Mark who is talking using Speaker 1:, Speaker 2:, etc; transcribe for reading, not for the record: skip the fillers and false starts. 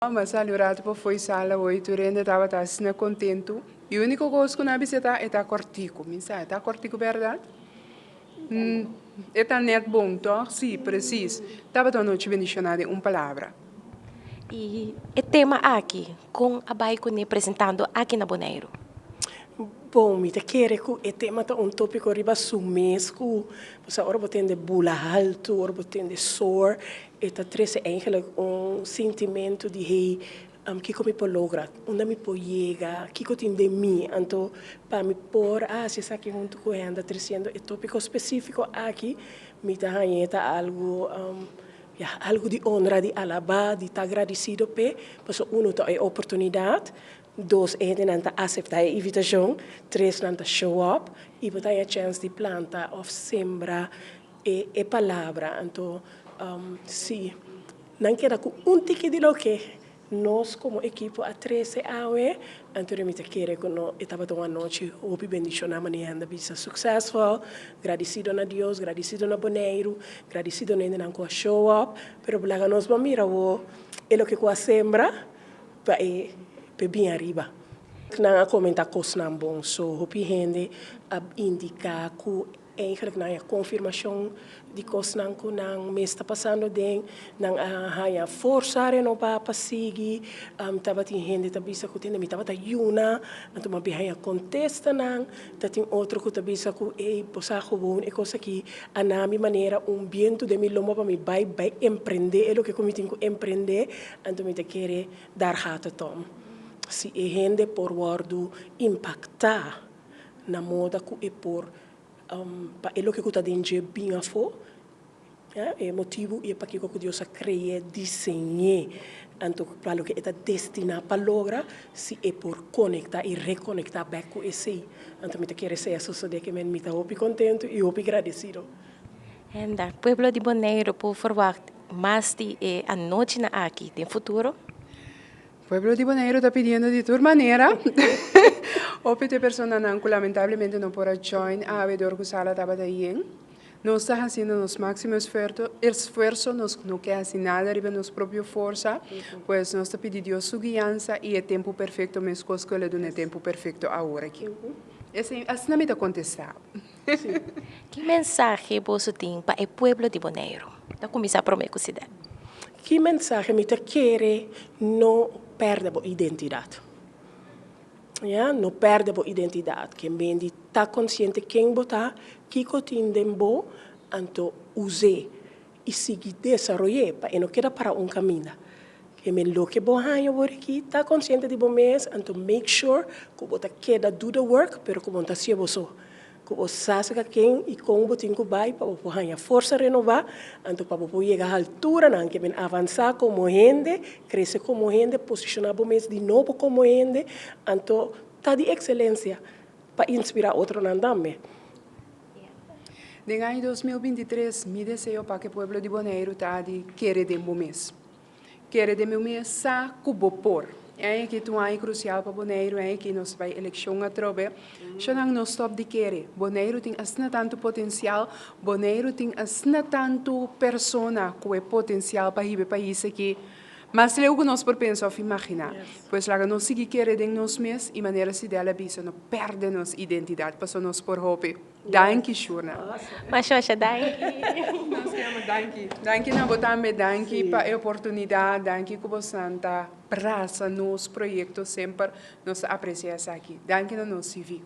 Speaker 1: M'a sali un ratu pa fo'i sala hoy, tur hende tabata asina kontentu. E úniko kos ku nan a bisa ta, e ta kòrtiku. Mi sa, e ta kòrtiku bèrdat? E ta nèt bon, tòg? Sí, presis. Tabata un nochi bendishoná den un palabra.
Speaker 2: I e tema aki, kon a bai kuné presentando aki na Boneiru?
Speaker 3: Bon, mi ta kere ku e tema ta un tópiko riba su mes ku, pasobra ora bo tende bula haltu, ora bo tende soar, E ta trese eigenlijk un sintimentu di hey, kiko mi por logra? Unda mi por yega? Kiko tin den mi? Anto pa mi por a hasi esaki huntu ku hende tresiendo e topiko spesifiko aki, mi ta haña e ta algu, ya, algu di honra, di alabá, di ta agradesido p'e, pasobra uno ta e oportunidat, dos e hendenan ta aseptá e invitashon, tres nan ta show up i bo ta haña chèns di planta òf sembra E e palabra anto si nan keda ku un tiki di loke nos komo ekipo a trese awe, anto mi ta kere ku no e tabata un anochi hopi bendishoná manera hende a bisa successful, gradisido na Dios, gradisido na Boneiru, gradisido na hendenan ku a show up, pero laga nos bo mira awo e loke ku a sembra pa e pa e bin ariba. Nan a komentá kosnan bon, so hopi hende a indiká ku Eigenlijk nan a konfirmashon di kosnan ku nan mes ta pasando den, nan a haña forsa renobá pa sigui. Tabatin hende ta bisa ku tende mi tabata yuna, anto mi a bin haña kontestanan. Ta tin otro ku ta bisa ku ey bo sa gewoon e kos aki a na mi manera un bientu den mi lomba pa mi bai bai emprendé e loke ku mi tin ku emprendé. Anto mi ta kere daar gaat het om. Si e hende por wòrdu impaktá na moda ku e por pa e loke ku ta den dje bin afó, ya, e motibu i e pakiko ku Dios a kre'é, diseñ'é, anto pa loke e ta destiná pa logra, si e por konektá i rekonektá bèk ku esei. Anto mi ta kere esei a sosodé ke men mi ta hopi kontentu i hopi gradesido.
Speaker 2: Henda, pueblo di Boneiru por ferwagt mas di e anochinan aki den futuro?
Speaker 1: Pueblo di Boneiru ta pidiendo di tur manera hopi di e personanan ku lamentablemente no por a join awe dor ku sala tabata yen. Nos ta hasiendo nos máksimo esfuerso, nos no ke hasi nada riba nos propio forsa, pues nos ta pidi Dios su guiansa i e tempu perfekto meskos ku el a duna e tempu perfekto awor aki. Esei asina mi ta kontestá.
Speaker 2: Ki mensahe boso tin pa e pueblo di Boneiru? Ta kuminsá promé ku Sidel.
Speaker 3: Ki mensahe mi ta kere no pèrdè bo identidat. Ya, no pèrdè bo identidat. Ken bendi ta konsiente ken bo ta, kiko tin den bo, anto us'é i sigui desaroy'é pa e no keda para un kaminda. Ke men loke bo haña wor aki, ta konsiente di bo mes, anto make sure ku bo ta keda do the work, pero ku bo no ta hasié bo so. Ku bo sa saka ken i kon bo tin ku bai pa bo por haña forsa renobá, anto pa bo por yega halturanan ke men avansá komo hende, krese komo hende, posishoná bo mes di nobo komo hende, anto ta di ekselensia pa inspirá otronan tambe.
Speaker 1: Den aña 2023 mi deseo pa ku e pueblo di Boneiru ta di kere den bo mes. Kere den bo mes sa ku bo por. E aña aki ta un aña krusial pa Boneiru, e aña aki nos bai elekshon atrobe. Shonnan no stòp di kere. Boneiru tin asina tantu potensial, Boneiru tin asina tantu persona ku e potensial pa hiba e pais aki mas leu ku nos por pensa òf imaginá. Pues laga nos sigui kere den nos mes i manera Sidel a bisa no pèrdè nos identidat pasobra nos por hopi. Danki Shurna.
Speaker 2: Masha masha danki.
Speaker 1: Nos kema danki. Danki na bo tambe, danki pa e oportunidat, danki ku bosan ta brasa nos proyekto semper, nos ta apresia esaki. Danki na nos CV.